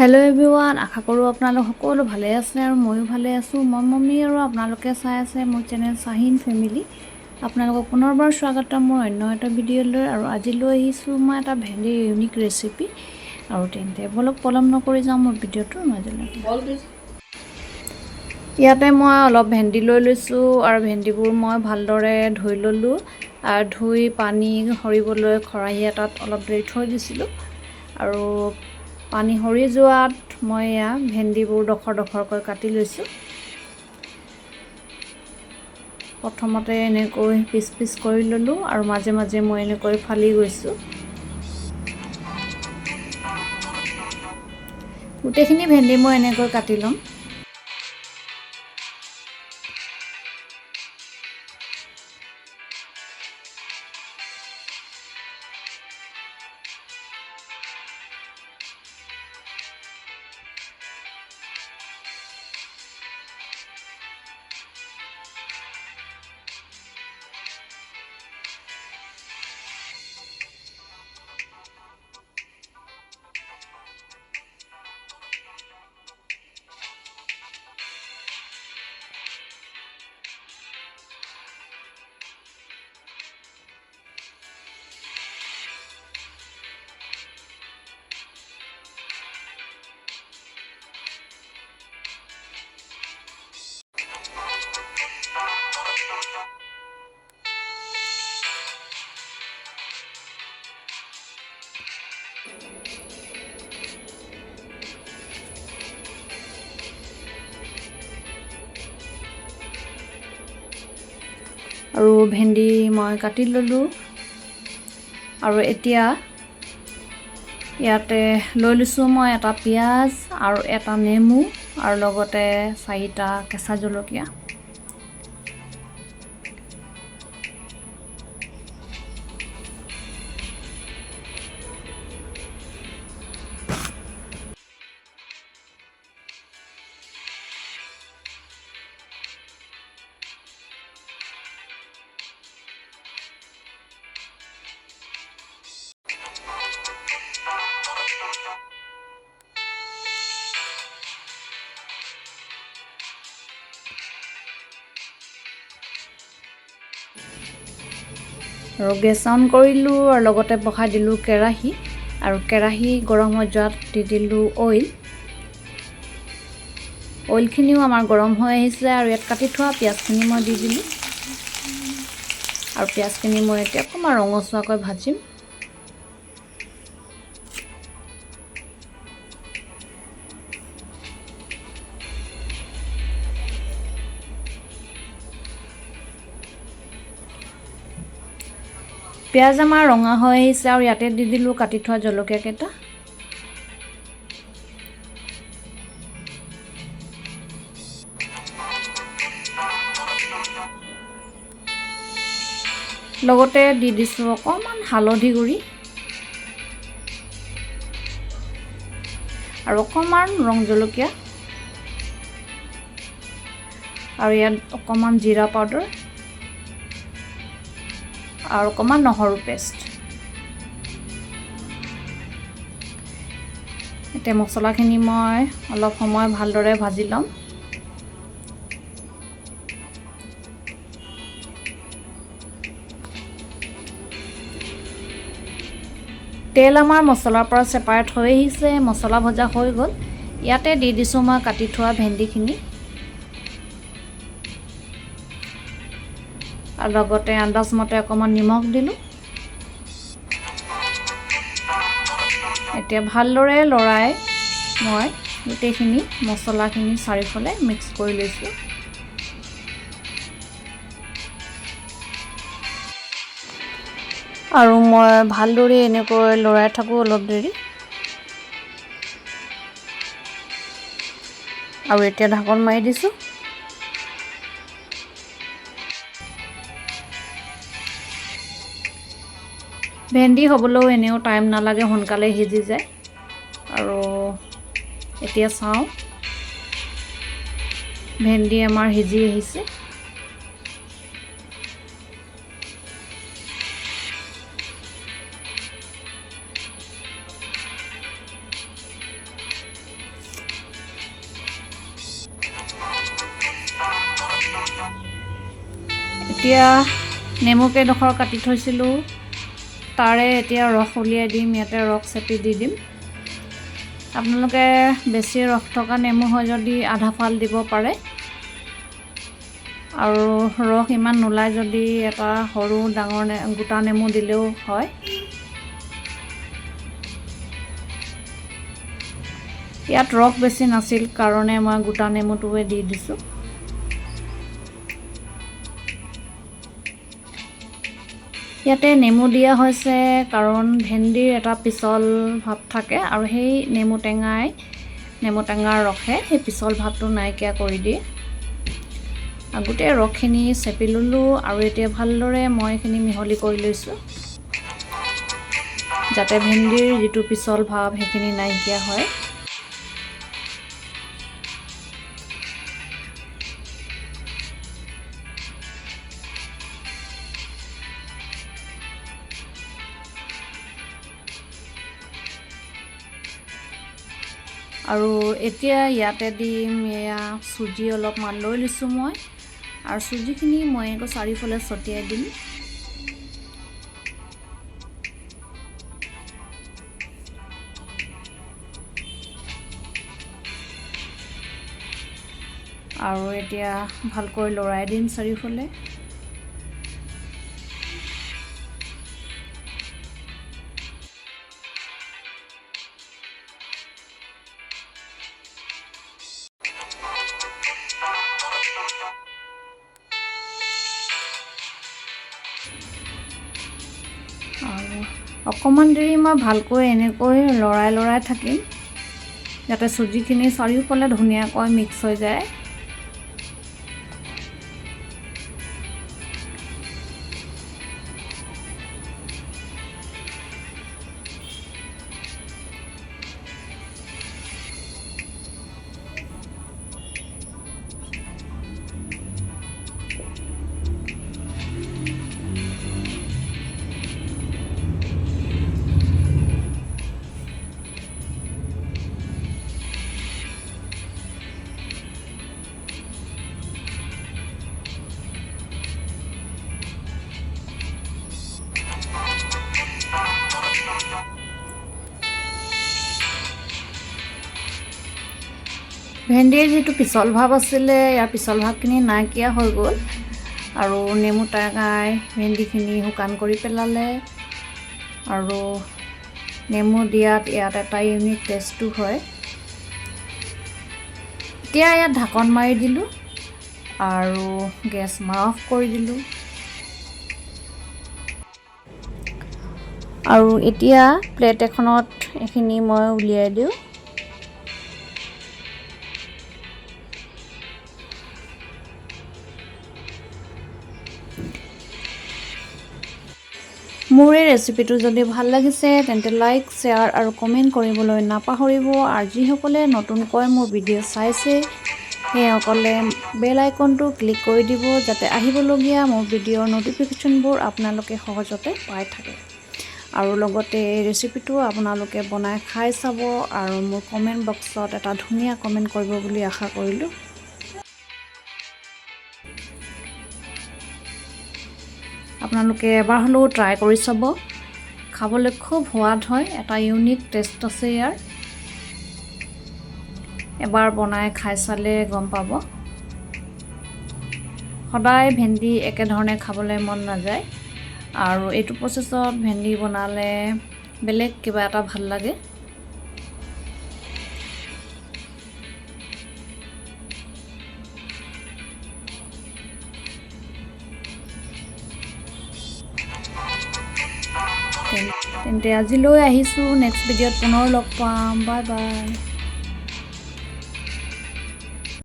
Hello' everyone, আশা কৰোঁ আপোনালোক সকলো ভালে আছে আৰু ময়ো ভালে আছোঁ। মই মম্মী আৰু আপোনালোকে চাই আছে মোৰ চেনেল চাহিন ফেমিলি। আপোনালোকক পুনৰবাৰ স্বাগতম মোৰ অন্য এটা ভিডিঅ'লৈ। আৰু আজি লৈ আহিছোঁ মই এটা ভেন্দিৰ ইউনিক ৰেচিপি। আৰু তেন্তে ব'লক, পলম নকৰি যাওঁ মোৰ ভিডিঅ'টোৰ মাজলৈ। ইয়াতে মই অলপ ভেন্দি লৈ লৈছোঁ আৰু ভেন্দিবোৰ মই ভালদৰে ধুই ল'লোঁ আৰু ধুই পানী সৰিবলৈ খৰাহী এটাত অলপ দেৰি থৈ দিছিলোঁ। আৰু পানী সৰি যোৱাত মই এয়া ভেন্দিবোৰ ডোখৰ ডোখৰকৈ কাটি লৈছোঁ। প্ৰথমতে এনেকৈ পিচ পিচ কৰি ল'লোঁ আৰু মাজে মাজে মই এনেকৈ ফালি গৈছোঁ। গোটেইখিনি ভেন্দি মই এনেকৈ কাটি ল'ম। আৰু ভেন্দি মই কাটি ল'লোঁ। আৰু এতিয়া ইয়াতে লৈ লৈছোঁ মই এটা পিঁয়াজ আৰু এটা নেমু আৰু লগতে চাৰিটা কেঁচা জলকীয়া। আৰু গেছ অন কৰিলোঁ আৰু লগতে বহাই দিলোঁ কেৰাহী। আৰু কেৰাহী গৰম হৈ যোৱাত দি দিলোঁ অইল। অইলখিনিও আমাৰ গৰম হৈ আহিছে আৰু ইয়াত কাটি থোৱা পিঁয়াজখিনি মই দি দিলোঁ। আৰু পিঁয়াজখিনি মই এতিয়া অকণমান ৰঙচুৱাকৈ ভাজিম। পিঁয়াজ আমাৰ ৰঙা হৈ আহিছে আৰু ইয়াতে দি দিলোঁ কাটি থোৱা জলকীয়াকেইটা। লগতে দি দিছোঁ অকণমান হালধি গুড়ি আৰু অকণমান ৰং জলকীয়া আৰু ইয়াত অকণমান জিৰা পাউডাৰ আৰু অকণমান নহৰু পেষ্ট। এতিয়া মছলাখিনি মই অলপ সময় ভালদৰে ভাজি ল'ম। তেল আমাৰ মছলাৰ পৰা ছেপাৰেট হৈ আহিছে, মছলা ভজা হৈ গ'ল। ইয়াতে দি দিছোঁ মই কাটি থোৱা ভেন্দিখিনি আৰু লগতে আন্দাজমতে অকণমান নিমখ দিলোঁ। এতিয়া ভালদৰে লৰাই মই গোটেইখিনি মছলাখিনি চাৰিওফালে মিক্স কৰি লৈছোঁ। আৰু মই ভালদৰে এনেকৈ লৰাই থাকোঁ অলপ দেৰি। আৰু এতিয়া ঢাকন মাৰি দিছোঁ। ভেন্দি হ'বলৈও এনেও টাইম নালাগে, সোনকালে সিজি যায়। আৰু এতিয়া চাওঁ, ভেন্দি আমাৰ সিজি আহিছে। এতিয়া নেমু কেইডোখৰ কাটি থৈছিলোঁ, তাৰে এতিয়া ৰস উলিয়াই দিম। ইয়াতে ৰস চেপি দি দিম। আপোনালোকে বেছি ৰস থকা নেমু হয় যদি আধা ফাল দিব পাৰে, আৰু ৰস ইমান নোলায় যদি এটা সৰু ডাঙৰ গোটা নেমু দিলেও হয়। ইয়াত ৰস বেছি নাছিল কাৰণে মই গোটা নেমুটোৱে দি দিছোঁ। ইয়াতে নেমু দিয়া হৈছে কাৰণ ভেন্দিৰ এটা পিছল ভাৱ থাকে, আৰু সেই নেমু টেঙাৰ ৰসে সেই পিছল ভাৱটো নাইকিয়া কৰি দিয়ে। আৰু গোটেই ৰসখিনি চেপি ল'লোঁ, আৰু এতিয়া ভালদৰে মই এইখিনি মিহলি কৰি লৈছোঁ, যাতে ভেন্দিৰ যিটো পিছল ভাৱ সেইখিনি নাইকিয়া হয়। আৰু এতিয়া ইয়াতে দিম এয়া চুজি অলপমান লৈ লৈছোঁ মই, আৰু চুজিখিনি মই আকৌ চাৰিওফালে ছটিয়াই দিম। আৰু এতিয়া ভালকৈ লৰাই দিম চাৰিওফালে। আৰু অকণমান দেৰি মই ভালকৈ এনেকৈ লৰাই লৰাই থাকিম, যাতে চুজিখিনি চাৰিওফালে ধুনীয়াকৈ মিক্স হৈ যায়। ভেন্দিৰ যিটো পিছল ভাৱ আছিলে, ইয়াৰ পিছল ভাৱখিনি নাইকিয়া হৈ গ'ল, আৰু নেমু টেঙাই ভেন্দিখিনি শুকান কৰি পেলালে। আৰু নেমু দিয়াত ইয়াত এটা ইউনিক টেষ্টো হয়। এতিয়া ইয়াত ঢাকন মাৰি দিলোঁ আৰু গেছ মই অফ কৰি দিলোঁ। আৰু এতিয়া প্লেট এখনত এইখিনি মই উলিয়াই দিওঁ। মোৰ এই ৰেচিপিটো যদি ভাল লাগিছে তেন্তে লাইক, শ্বেয়াৰ আৰু কমেণ্ট কৰিবলৈ নাপাহৰিব। আৰু যিসকলে নতুনকৈ মোৰ ভিডিঅ' চাইছে সেইসকলে বেল আইকনটো ক্লিক কৰি দিব, যাতে আহিবলগীয়া মোৰ ভিডিঅ'ৰ ন'টিফিকেশ্যনবোৰ আপোনালোকে সহজতে পাই থাকে। আৰু লগতে এই ৰেচিপিটো আপোনালোকে বনাই খাই চাব আৰু মোৰ কমেণ্ট বক্সত এটা ধুনীয়া কমেণ্ট কৰিব বুলি আশা কৰিলোঁ। আপোনালোকে এবাৰ হ'লেও ট্ৰাই কৰি চাব, খাবলৈ খুব সোৱাদ হয়, এটা ইউনিক টেষ্ট আছে ইয়াৰ। এবাৰ বনাই খাই চালে গম পাব। সদায় ভেন্দি একেধৰণে খাবলৈ মন নাযায়, আৰু এইটো প্ৰচেছত ভেন্দি বনালে বেলেগ কিবা এটা ভাল লাগে। তেন্তে আজিলৈ আহিছোঁ, নেক্সট ভিডিঅ'ত পুনৰ লগ পাম। Bye bye.